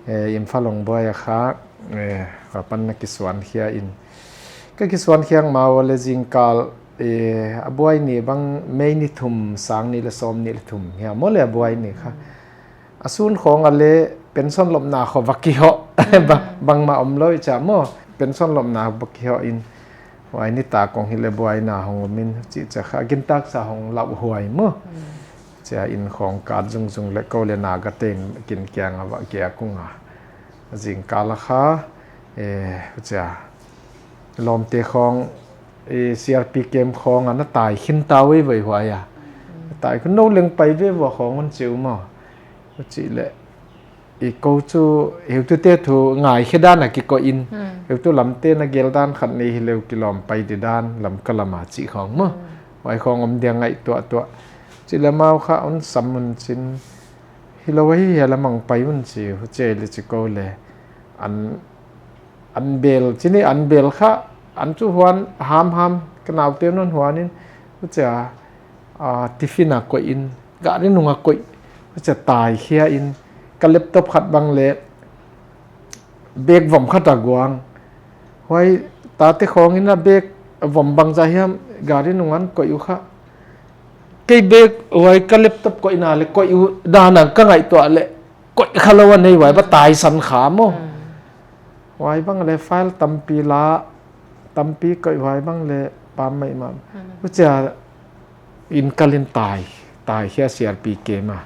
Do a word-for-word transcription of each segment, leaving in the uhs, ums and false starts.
Eh, Imphal hong buai a kha, eh, hua pan na kisuan khia in. Ka kisuan khiang mau le zingkal, eh, a buai ni bang May ni thum, sang ni le sawm ni le thum hia maw le a buai ni kha. A sun khawng a le pension lopna khaw va kihawh. Ba-, bangmah om lo i cia maw. Pension lopna va kihawh in. Huai nitak kong hi le buaina hong om in, cih cia kha gintak sa hong lauh huai maw. Cia in khawng kat zungzung le ko le na ka ten kin kiang a va kia kung a. Zingkal a kha, eh, cia lawmte khawng, eh, C R P camp khawng a na tai khin ta vei vei huai a. Tai khun no leng pai ve vua khawng un ciu maw. Cih le i ko cu heutute thu ngaikhia dan a kikoih in, heutu lamte na gel dan khat nei hi leu kilawm pai di dan lam ka lam a cih khawng maw. Huai khawng om dia ngaih tuahtuah. Cih le mau kha un sam un cin. Hi lo ahi hia lamang pai un ci, hucia le ci ko le. An, an bel, cini an bel kha, an cu huan hamham, ka naute nun huan in, hucia, ah, tiffin a koih in, gari nung a koih, hucia tai khia in, ka laptop khat bang le, bag vom khat a guang. Huai tate khawng in a bag vom bang za hiam gari nung an koih uh kha. Kei bag huai ka laptop koihna le koih uh dan a ka ngaih tuah le koih kha lo a nei huai ba tai san kha maw. Huai bang le file tampi la, tampi koih huai bang le pam mai mam. Hucia in kal in tai, tai khia C R P camp a.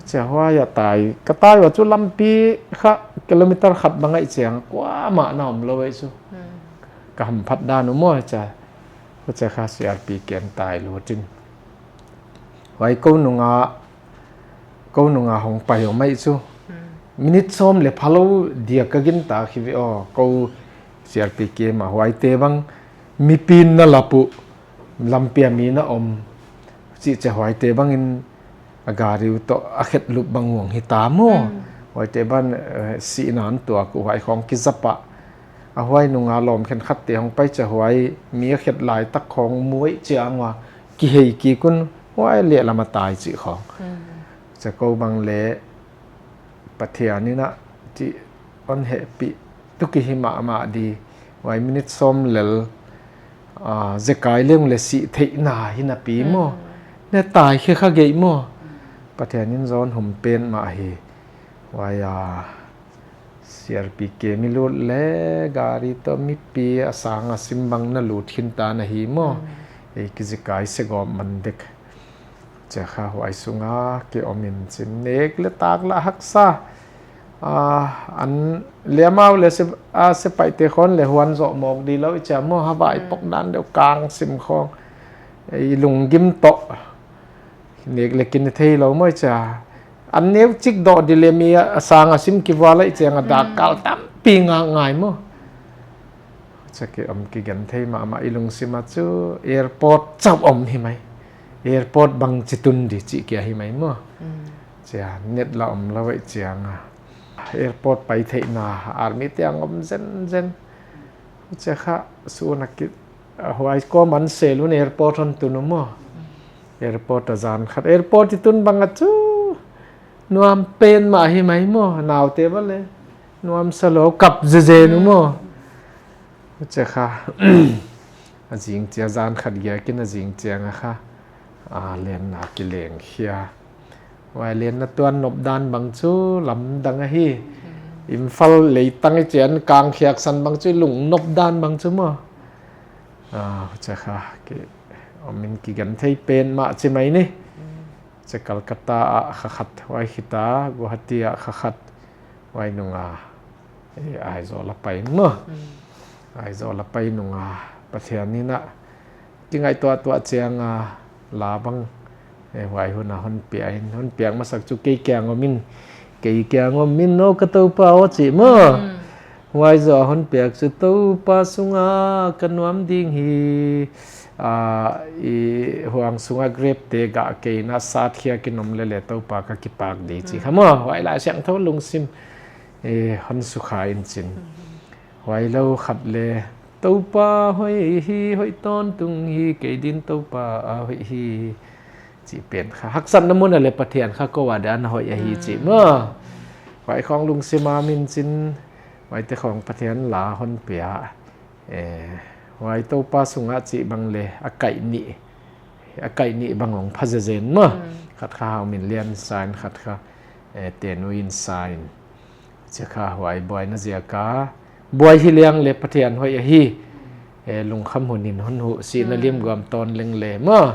Cia huai a tai, ka tai ua cu lampi kha kilometer khat bang aih ciang, kuamah na om lo aih cu. Ka hamphat dan uh maw cia, hucia kha C R P camp tai lut in. Huai ko nunga, ko nunga hong pai om aih cu. Minute sawm le pha lo dia ka gintak hi ve aw, ko C R P camp a huaite bang, mipi in na lap uh, lampi a mi na om, cih cia huaite bangin, a gari uh tawh a khet lup bang huang hi ta maw. Huaite ban, eh, sihna an tuak uh huai khawng kizap ah. A huai nunga lawm khenkhatte hong pai cia huai mi a khet laitak khawng muaih ciang ua kihei kik un huai lehlam a tai cih khawng. Cia ko bang le Pathian in ah cih on hehpih tuki hi mahmah di. Huai minute sawm lel, ah, zekai leng le sih theihna hi napi maw. Ne tai khe kha geih maw. Pathian in zawn hum pen mah hi. Huai a C R P camp i lut le gari tawh mipi a sang a sim bang na lut khin ta na hi maw. Ei kizekai segawm man dek. Cia kha huai sunga ki om in cin nek le tak lah haksa. Ah, an le amau le se, ah, sepaihte khawng le huan zawh mawk di lo i cia maw, havai pok dan deuh kang sim khawng. I lunggim tawh. Nek le kin thei lo maw i cia. An neu cik dawh di le mi a sang a sim kivua lai ciang a dak kal tampi ngak ngai maw. Cia ki om kigen thei mahmah i lungsim a cu airport cauh om hi mai. Airport bang ci tun di cih kia hi mai maw. Cia net la om lo aih ciang a. Airport pai theihna army tiang om zenzen. Cia kha sun a ki, a huai kawm an sel un airport hon tun uh maw. Airport a zan khat. Airport i tun bang a cu nuam pen mah hi mai maw. Naute bale. Nuam sa lo kap zezen uh maw. Cia kha. A zing cia zan khat giakin a zing ciang a kha. A lenna kileng khia. Huai lenna tuan nop dan bang cu lamdang ahi. Imphal leitang i cian kang khiak san bang cu i lung nop dan bang cu maw. Ah, cia kha ki om in kigen thei pen mah ci mai ni. Cia Calcutta ah kha khat, huai khita Guwahati ah kha khat. Huai nunga, eh, Aizawl a pai maw. Aizawl a pai nunga Pathian in ah kingaih tuahtuah ciang a la bang, eh, huai hun a hon pia in, hon piak masak cu kei kiang om in, kei kiang om in aw ka Topa aw cih maw. Huai zaw a hon piak cu Topa sunga ka nuam ding hi, ah, i huang sunga grape te gah kei na sat khia kinom lele Topa ka kipak di cih kha maw. Huai Lai Siangtho lungsim, eh, hon sukha in cin. Huai lo khat le Topa hoih hi, hoih tawntung hi, kei din Topa a hoih hi. Cih pen kha haksatna mun a le Pathian kha ko a dan a hoih ahi cih maw. Huai khawng lungsim a min cin, huaite khawng Pathian la hon pia. Eh, huai Topa sungah cih bang le a kaih nih, a kaih nih bang hong pha zezen maw. Mm. Khat kha Hau Min Lian in sa in, khat kha, eh, Ten Win in sa in. Cia kha huai buaina ziaka buai hi liang le Pathian hoih ahi. Eh, lungkham hunin hon huh, sihna, mm, limguam tawn leng le maw,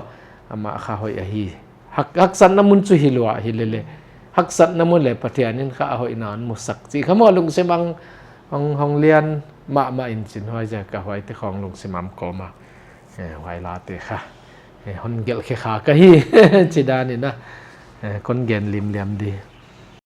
amah kha hoih ahi. Hak, haksatna mun cu hi lua hi lele. Haksatna mun le Pathian in kha a hoihna hon musak cih kha maw, lungsim ang hong, hong lian mahmah in cin, huai ziaka huaite khawng lungsim am kawma. Eh, huai late kha, eh, hon gelh khia kha ka hi. Ci dan in a, eh, kon gen limliam di.